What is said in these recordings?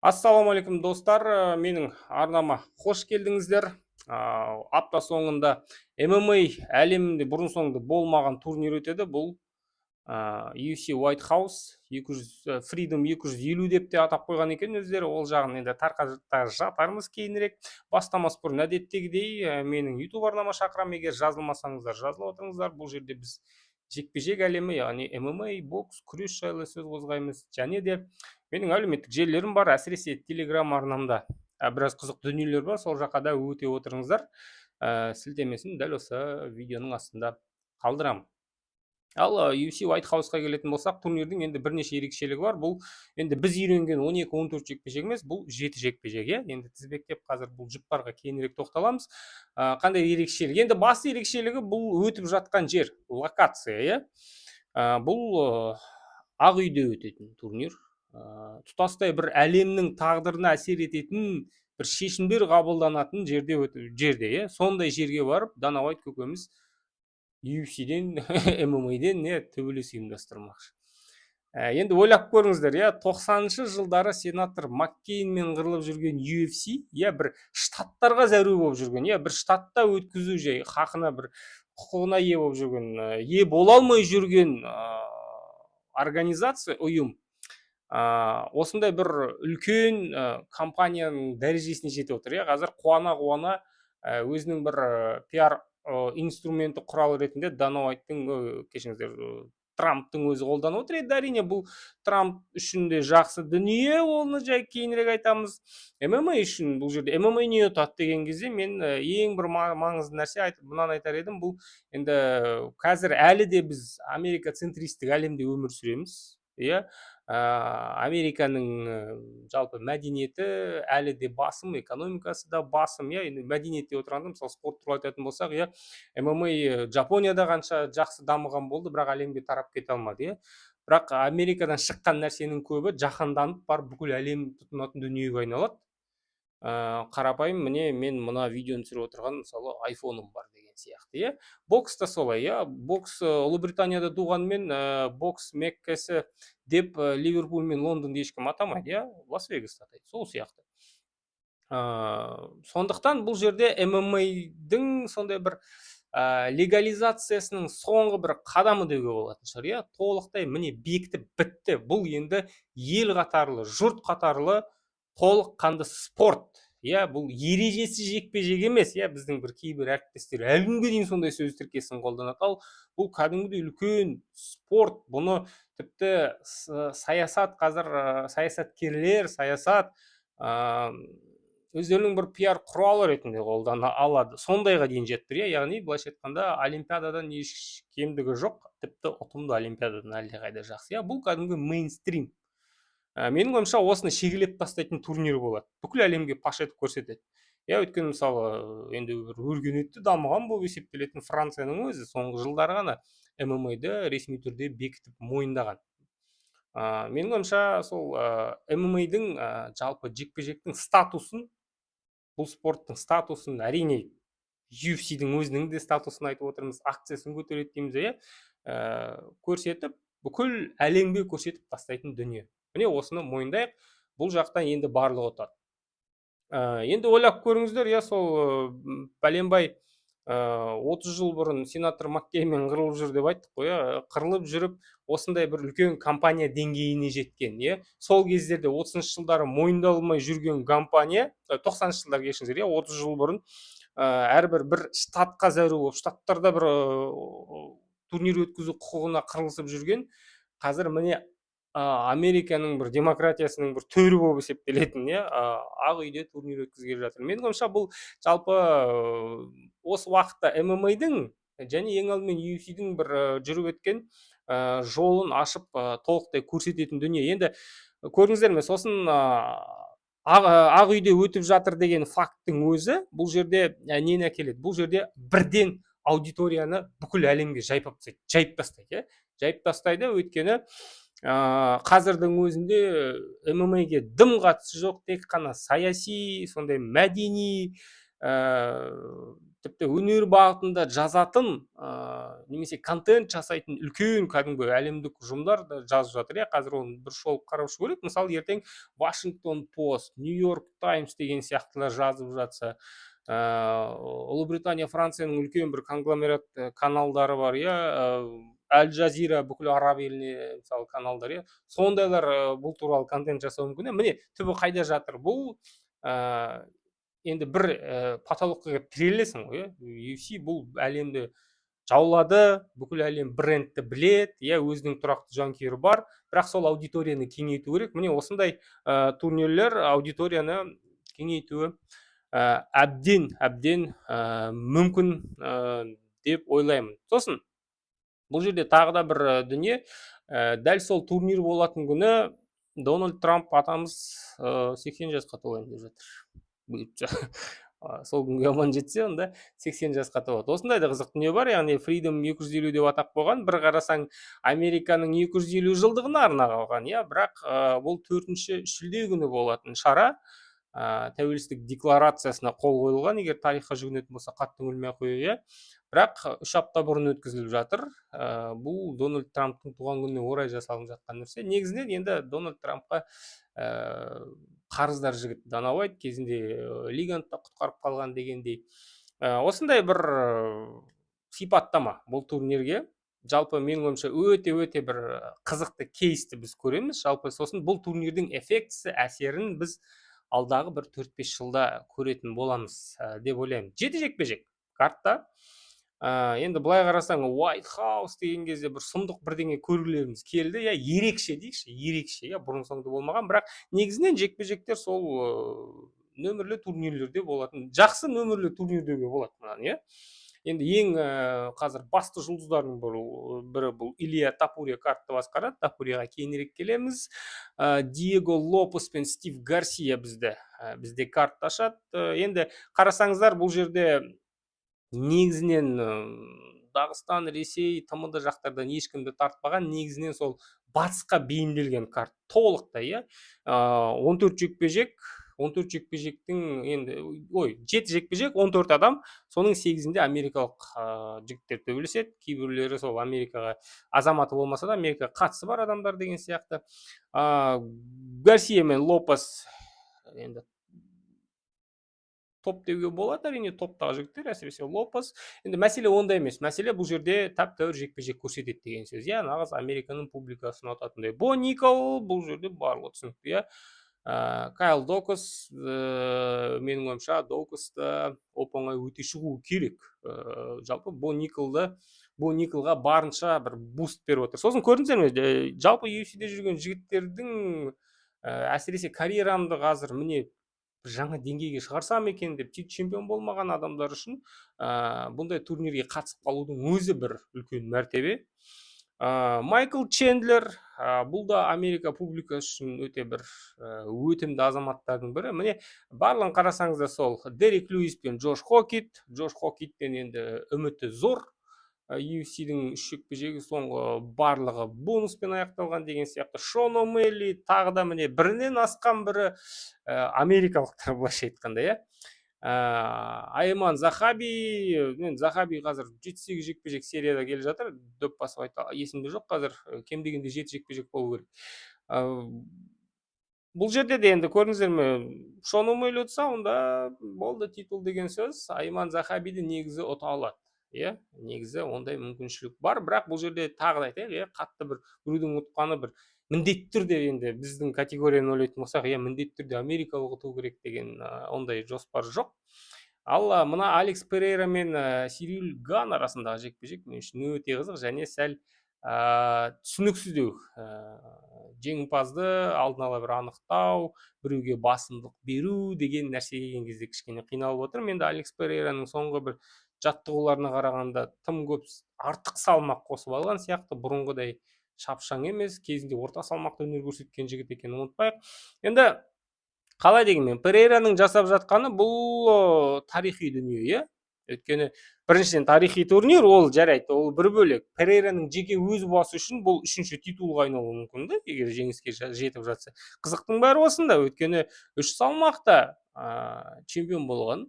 Ассалаумағалейкум, достар! Менің арнама қош келдіңіздер. Апта соңында ММА әлемінде бұрын соңды болмаған турнир өтеді. Бұл UFC White House 200, Freedom 250 деп те атап қойған екен өздері. Ол жағын енді тарқата жатармыз кейінірек. Бастамас бұрын, әдеттегідей, менің YouTube арнама шақырамын. Егер жазылмасаңыздар, жазылып отырыңыздар. Бұл жерде біз жекпе жек әлемі, яғни ММА, бокс, күрес жайлы сөз қозғаймыз. Және де менің әлеуметтік желілерім бар, әсіресе Телеграм арнамда біраз қызық дүниелер бар, сол жаққа да өте отырыңыздар. Сілтемесін дәл осы видеоның астында қалдырамын. Ал UFC White House-қа келетін болсақ, турнирдің енді бірнеше ерекшелігі бар. Бұл енді біз үйренген 12-14 жекпе-жек емес, бұл жеті жекпе-жек, иә. Енді тізбектеп қазір бұл жұптарға кейінірек тоқталамыз. Қандай ерекшелік? Енді басты ерекшелігі — бұл өтіп жатқан жер, локация, иә. Бұл Ақ үйде өтетін турнир. Тұтастай бір әлемнің тағдырына әсер ететін бір шешімдер қабылданатын жерде өтіп жерде, иә. Сондай жерге барып, Дана Уайт көкеміз UFC-ден, ММА-ден не төбелес ұйымдастырмақшы. Енді ойлап көріңіздер, иә, 90-шы жылдары сенатор Маккейнмен қырылып жүрген UFC, иә, бір штаттарға зәру болып жүрген, иә, бір штатта өткізу жай хақына, бір құқығына ие болып жүрген, ие бола алмай жүрген организация, ұйым осындай бір үлкен компанияның дәрежесіне жетіп отыр, иә. Қазір қуана қуана өзінің бір пиар инструменті, құралы ретінде Дана Уайттың, кешіріңіздер, Трамптың өзі қолданып отыр. Енді, әрине, бұл Трамп үшін де жақсы дүние, оны жай кейінірек айтамыз. ММА үшін бұл жерде ММА не ұтады деген кезде, мен ең бір маңызды нәрсе айтып, мынаны айтар едім: бұл енді қазір әлі де біз Америка центристік әлемде өмір сүреміз, иә. Американың жалпы мәдениеті әлі де басым, экономикасы да басым, иә. Енді мәдениет деп отырғанда, мысалы, спорт туралы айтатын болсақ, иә, ММА Жапонияда қанша жақсы дамыған болды, бірақ әлемге тарап кете алмады, иә. Бірақ Америкадан шыққан нәрсенің көбі жаһанданып барып, бүкіл әлем тұтынатын дүниеге айналады. Қарапайым, міне, мен мына видеоны түсіріп отырған, мысалы, айфоным бар деген сияқты, иә. Бокс та солай, иә. Бокс Ұлыбританияда туғанымен, бокс меккасы деп Ливерпуль мен Лондонды ешкім атамайды, иә, Лас Вегасты атайды. Сол сияқты. Сондықтан бұл жерде ММА-дің сондай бір легализациясының соңғы бір қадамы деуге болатын шығар, иә. Толықтай, міне, бекітіп бітті. Бұл енді ел қатарлы, жұрт қатарлы толыққанды спорт, иә. Бұл ережесіз жекпе жек емес, иә. Біздің бір кейбір әріптестер әлі күнге дейін сондай сөз тіркесін қолданады. Ал бұл кәдімгідей үлкен спорт. Бұны тіпті саясат, қазір саясаткерлер, саясат өздерінің бір пиар құралы ретінде қолдана алады, сондайға дейін жетіп тұр, иә. Яғни, былайша айтқанда, олимпиададан еш кемдігі жоқ, тіпті ұтымды олимпиададан әлдеқайда жақсы, иә. Бұл кәдімгі мейнстрим. Менің ойымша, осыны шегелеп тастайтын турнир болады, бүкіл әлемге паш етіп көрсетеді, иә. Өйткені, мысалы, енді бір өркениетті, дамыған болып есептелетін Францияның өзі соңғы жылдары ғана ММА-ды ресми түрде бекітіп, мойындаған. Менің ойымша, сол ММА-дің, жалпы жекпе жектің статусын, бұл спорттың статусын, әрине, UFC-дің өзінің де статусын айтып отырмыз, акциясын көтереді дейміз, иә, көрсетіп, бүкіл әлемге көрсетіп тастайтын дүние. Міне, осыны мойындайық, бұл жақтан енді барлығы ұтады. Енді ойлап көріңіздер, иә, сол пәленбай 30 жыл бұрын сенатор Маккейнмен қырылып жүр деп айттық қой, иә. Қырылып жүріп, осындай бір үлкен компания деңгейіне жеткен, иә. Сол кездерде, 30-жылдары мойындалмай жүрген компания, 90-жылдар, кешіріңіздер, иә, 30 жыл бұрын әрбір бір штатқа зәру болып, штаттарда бір турнир өткізу құқығына қырылысып жүрген, қазір, міне, американың бір демократиясының бір төрі болып есептелетін, иә, Ақ үйде турнир өткізгелі жатыр. Менің ойымша, бұл жалпы осы уақытта ММА-дің және ең алдымен UFC-дің бір жүріп өткен жолын ашып, толықтай көрсететін дүние. Енді көрдіңіздер ме, сосын Ақ үйде өтіп жатыр деген факттің өзі бұл жерде нені әкеледі? Бұл жерде бірден аудиторияны бүкіл әлемге жайпап тастайды, жайып тастайды, иә, жайып тастайды. Өйткені қазірдің өзінде ММА-ге дым қатысы жоқ, тек қана саяси, сондай мәдени, Тіпті өнер бағытында жазатын немесе контент жасайтын үлкен кәдімгі әлемдік ұжымдар да жазып жатыр, иә. Қазір оны бір шолып қарап шығу керек. Мысалы, ертең «Вашингтон Пост», «Нью Йорк Таймс» деген сияқтылар жазып жатса, Ұлыбритания, Францияның үлкен бір конгломерат каналдары бар, иә, Әл Жазира, бүкіл араб еліне, мысалы, каналдар, иә, сондайлар бұл туралы контент жасауы мүмкін, иә. Міне, түбі қайда жатыр бұл? Енді бір потолокқа келіп тірелесің ғой, иә. UFC бұл әлемді жаулады, бүкіл әлем брендті біледі, иә, өзінің тұрақты жанкүйері бар, бірақ сол аудиторияны кеңейту керек. Міне, осындай турнирлер аудиторияны кеңейтуі әбден мүмкін деп ойлаймын. Сосын бұл жерде тағы да бір дүние: дәл сол турнир болатын күні Дональд Трамп атамыз 80 жасқа толайын деп жатыр. Бұйыртса, сол күнге аман жетсе, онда 80 жасқа толады. Осындай да қызық дүние бар, яғни Freedom 250 деп атап қойған. Бір қарасаң, Американың 250 жылдығына арналған, иә, бірақ бұл 4 шілде күні болатын шара, тәуелсіздік декларациясына қол қойылған, егер тарихқа жүгінетін болсақ, қатты үңілмей ақ қояйық, иә, бірақ 3 апта бұрын өткізіліп жатыр. Бұл Дональд Трамптың туған күніне орай жасалынып жатқан нәрсе. Негізінен енді Дональд Трампқа қарыздар жігіт Дана Уайт, кезінде лиганы да құтқарып қалған дегендей. Осындай бір сипаттама бұл турнирге. Жалпы, менің ойымша, өте өте бір қызықты кейсті біз көреміз жалпы. Сосын бұл турнирдің эффектісі, әсерін біз алдағы бір 4-5 жылда көретін боламыз деп ойлаймын. Жеті жекпе жек картта. Енді былай қарасаң, White House деген кезде бір сұмдық бірдеңе көргілеріміз келді, иә, ерекше дейікші, ерекше, иә, бұрын соңды болмаған. Бірақ негізінен жекпе жектер сол нөмірлі турнирлерде болатын, жақсы нөмірлі турнир деуге болады мынаны, иә. Енді ең қазір басты жұлдыздардың бірі бұл Илья Топурия картты басқарады. Топурияға кейінірек келеміз. Диего Лопес пен Стив Гарсия бізде картты ашады. Енді қарасаңыздар, бұл жерде негізінен Дағыстан, Ресей, ТМД жақтардан ешкімді тартпаған. Негізінен сол батысқа бейімделген карт толықтай, иә. 14 жекпе жек, 14 жекпе жектің енді, ой, жеті жекпе жек, 14 адам, соның сегізінде америкалық жігіттер төбелеседі. Кейбіреулері сол Америкаға азаматы болмаса да, Америкаға қатысы бар адамдар деген сияқты. Гарсия мен Лопес енді топ деуге болады, әрине, топтағы жігіттер, әсіресе Лопес. Енді мәселе онда емес, мәселе бұл жерде тәп тәуір жекпе жек көрсетеді деген сөз, иә, нағыз Американың публикасы ұнататындай. Бо Никол, бұл жерде барлығы түсінікті, иә. Кайл Докас, менің ойымша, Докас та оп оңай өте шығуы керек. Жалпы Бо Николға барынша бір буст беріп отыр. Сосын көрдіңіздер ме, жалпы UFC-де жүрген жігіттердің, әсіресе карьерамды қазір, міне, бір жаңа деңгейге шығарсам екен деп, тек чемпион болмаған адамдар үшін бұндай турнирге қатысып қалудың өзі бір үлкен мәртебе. Майкл Чендлер, бұл да Америка публикасы үшін өте бір өтімді азаматтардың бірі. Міне, барлығын қарасаңыздар, сол Дерек Льюис пен Джош Хокит. Джош Хокиттен енді үміті зор. UFC-дің үш жекпе жегі соңғы барлығы бонуспен аяқталған деген сияқты. Шон О'Мэлли тағы да, міне, бірінен асқан бірі америкалықтар, былайша айтқанда, иә. Айман Захаби, енді Захаби қазір жеті сегіз жекпе жек серияда келе жатыр, дөп басып айта есімде жоқ қазір, кем дегенде жеті жекпе жек болу керек. Бұл жерде де енді көрдіңіздер ме, Шон О'Мэлли ұтса, онда болды, титул деген сөз. Айман Захабиді негізі ұта алады, иә, негізі ондай мүмкіншілік бар. Бірақ бұл жерде тағы да айтайық, иә, қатты бір біреудің ұтқаны бір міндетті түрде, енді біздің категорияны ойлайтын болсақ, иә, міндетті түрде америкалық ұту керек деген ондай жоспар жоқ. Ал мына Алекс Перейра мен Сирил Ган арасындағы жекпе жек мен үшін өте қызық және сәл түсініксіздеу. Жеңімпазды алдын ала бір анықтау, біреуге басымдық беру деген нәрсеге келген кезде кішкене қиналып отырмын. Енді Алекс Перейраның соңғы бір жаттығуларына қарағанда, тым көп артық салмақ қосып алған сияқты, бұрынғыдай шапшаң емес. Кезінде орта салмақта өнер көрсеткен жігіт екенін ұмытпайық. Енді қалай дегенмен, Перейраның жасап жатқаны бұл тарихи дүние, иә. Өйткені біріншіден, тарихи турнир, ол жарайды, ол бір бөлек. Перейраның жеке өз басы үшін бұл үшінші титулға айналуы мүмкін да, егер жеңіске жетіп жатса. Қызықтың бәрі осында, өйткені үш салмақта чемпион болған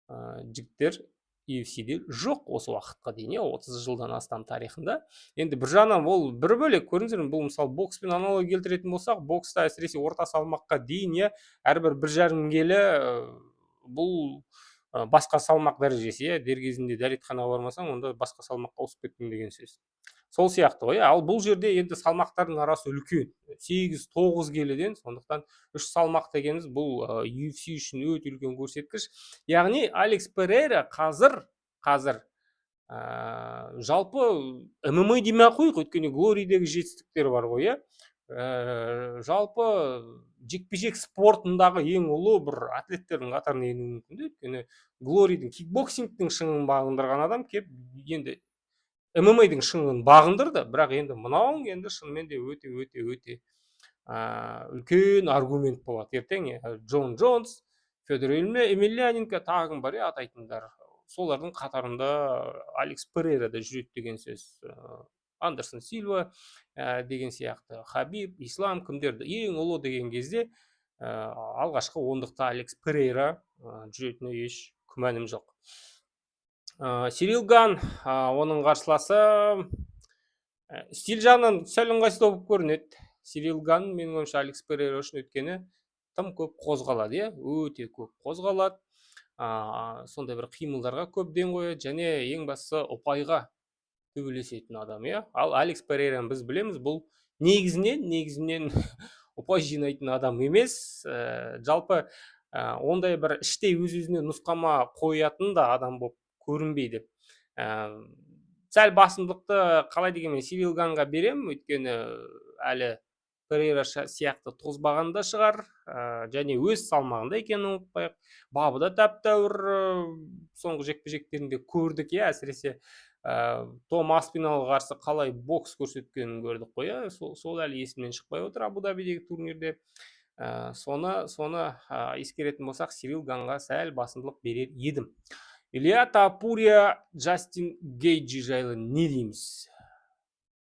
жігіттер. UFC-де жоқ осы уақытқа дейін, иә, 30 жылдан астам тарихында. Енді бір жағынан ол бір бөлек, көрдіңіздер ме, бұл мысалы бокспен аналогия келтіретін болсақ, бокста әсіресе орта салмаққа дейін, иә, әрбір 1,5 келі бұл басқа салмақ дәрежесі, иә. Дер кезінде дәретханаға бармасаң, онда басқа салмаққа ауысып кеттің деген сөз. Сол сияқты ғой, иә. Ал бұл жерде енді салмақтардың арасы үлкен, 8-9 келіден. Сондықтан үш салмақ дегеніміз бұл UFC үшін өте үлкен көрсеткіш. Яғни Алекс Перейра қазір жалпы ММА демей ақ қояйық, өйткені Глоридегі жетістіктері бар ғой, иә. Жалпы жекпе жек спортындағы ең ұлы бір атлеттердің қатарына енуі мүмкін де. Өйткені Глоридің, кикбоксингтің шыңын бағындырған адам кеп енді ММА-дің шыңын бағындырды. Бірақ енді мынауың енді шынымен де өте, өте, өте үлкен аргумент болады ертең. Джон Джонс, Федор Емельяненко, тағы кім бар, иә, атайтындар, солардың қатарында Алекс Перейра да жүреді деген сөз. Андерсон Сильва деген сияқты, Хабиб, Ислам, кімдерді ең ұлы деген кезде алғашқы ондықта Алекс Перейра жүретініне еш күмәнім жоқ. Сирил Ган, оның қарсыласы, стиль жағынан сәл ыңғайсыздау болып көрінеді Сирил Ган менің ойымша Алекс Перейра үшін, өйткені тым көп қозғалады, иә, өте көп қозғалады, сондай бір қимылдарға көп ден қояды және ең бастысы ұпайға төбелесетін адам, иә. Ал Алекс Перейраны біз білеміз, бұл негізінен ұпай жинайтын адам емес. Жалпы ондай бір іштей өз өзіне нұсқама қоятын да адам болып көрінбейді. Сәл басымдылықты қалай дегенмен Сирил Ганға беремін, өйткені әлі Перейра сияқты тозбаған да шығар, және өз салмағында екенін ұмытпайық. Бабы да тәп тәуір, соңғы жекпе жектерінде көрдік, иә. Әсіресе Том Аспиналға қарсы қалай бокс көрсеткенін көрдік қой, иә. Сол әлі есімнен шықпай отыр Абу Дабидегі турнирде. Соны ескеретін болсақ, Сирил Ганға сәл басымдылық берер едім. Илья Тапурия, Джастин Гейджи жайлы не дейміз?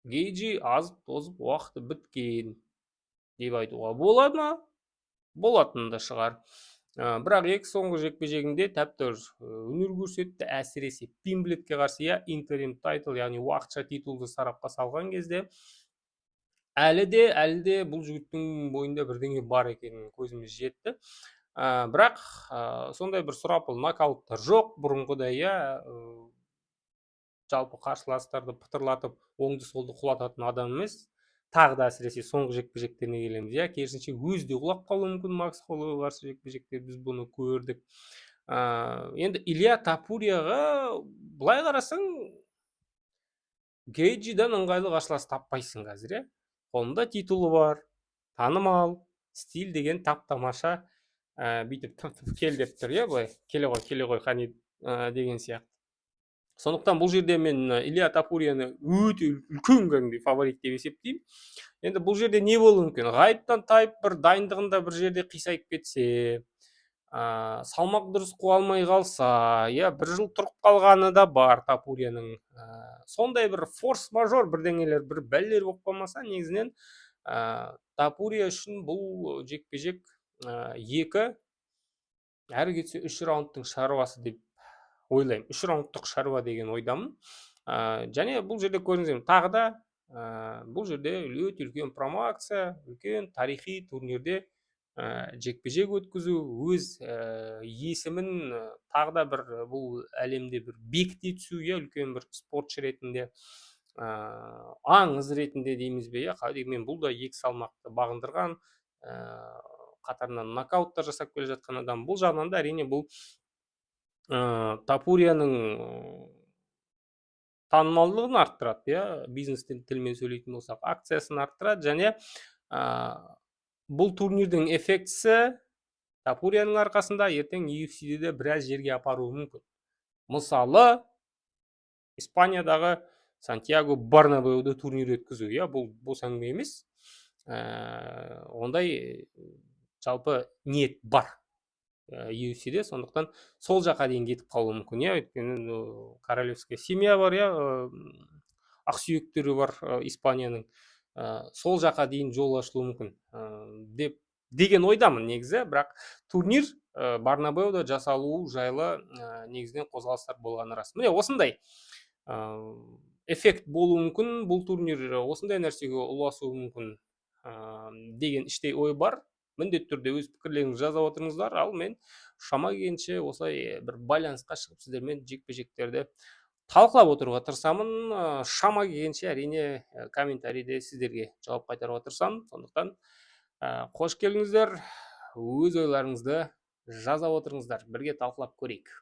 Гейджи азып тозып, уақыты біткен деп айтуға болады ма? Болатын да шығар. Бірақ екі соңғы жекпе жегінде тәп тәуір өнер көрсетті, әсіресе Пимблетке қарсы, иә, interim title, яғни уақытша титулды сарапқа салған кезде әлі де бұл жігіттің бойында бірдеңе бар екенін көзіміз жетті. Бірақ сондай бір сұрапыл нокауттар жоқ бұрынғыдай, иә. Жалпы қарсыластарды пытырлатып, оңды солды құлататын адам емес. Тағы да әсіресе соңғы жекпе жектеріне келеміз, иә. Керісінше, өзі де құлап қалуы мүмкін Макс Холлоуэйге қарсы жекпе жекте, біз бұны көрдік. Енді Илья Тапурияға былай қарасаң, Гейджидан ыңғайлы қарсылас таппайсың қазір, иә. Қолында титулы бар, танымал, стиль деген тап тамаша, бүйтіп тып тып кел деп тұр, иә, былай келе ғой, келе ғой, қане, деген сияқты. Сондықтан бұл жерде мен Илья Тапурияны өте үлкен кәдімгідей фаворит деп есептеймін. Енді бұл жерде не болуы мүмкін? Ғайыптан тайып, бір дайындығында бір жерде қисайып кетсе, салмақ дұрыс қуа алмай қалса, иә, бір жыл тұрып қалғаны да бар Тапурияның. Сондай бір форс мажор бірдеңелер, бір бәлелер болып қалмаса, негізінен Тапурия үшін бұл жекпе жек екі, әрі кетсе үш раундтың шаруасы деп ойлаймын. Үш раундтық шаруа деген ойдамын. Және бұл жерде көрдіңіздер, тағы да бұл жерде өте үлкен промоакция, үлкен тарихи турнирде жекпе жек өткізу, өз есімін тағы да бір бұл әлемде бір бекіте түсу, иә, үлкен бір спортшы ретінде, аңыз ретінде дейміз бе, иә. Қалай дегенмен бұл да екі салмақты бағындырған, қатарынан нокауттар жасап келе жатқан адам. Бұл жағынан да, әрине, бұл Тапурияның танымалдылығын арттырады, иә. Бизнес тілмен сөйлейтін болсақ, акциясын арттырады. Және бұл турнирдің эффектісі Тапурияның арқасында ертең UFC-де де біраз жерге апаруы мүмкін. Мысалы, Испаниядағы Сантьяго Барнабеуда турнир өткізу, иә, бұл бос әңгіме емес. Ондай жалпы ниет бар UFC-де, сондықтан сол жаққа дейін кетіп қалуы мүмкін, иә. Өйткені королевская семья бар, иә, ақсүйектері бар Испанияның. Сол жаққа дейін жол ашылуы мүмкін деп деген ойдамын негізі. Бірақ турнир Барнабеуда жасалуы жайлы негізінен қозғалыстар болғаны рас. Міне, осындай эффект болуы мүмкін, бұл турнир осындай нәрсеге ұласуы мүмкін деген іштей ой бар. Міндетті түрде өз пікірлеріңізді жаза отырыңыздар. Ал мен шама келгенше осылай бір байланысқа шығып, сіздермен жекпе жектерді талқылап отыруға тырысамын. Шама келгенше, әрине, комментарийде сіздерге жауап қайтаруға тырысамын. Сондықтан қош келдіңіздер, өз ойларыңызды жаза отырыңыздар, бірге талқылап көрейік.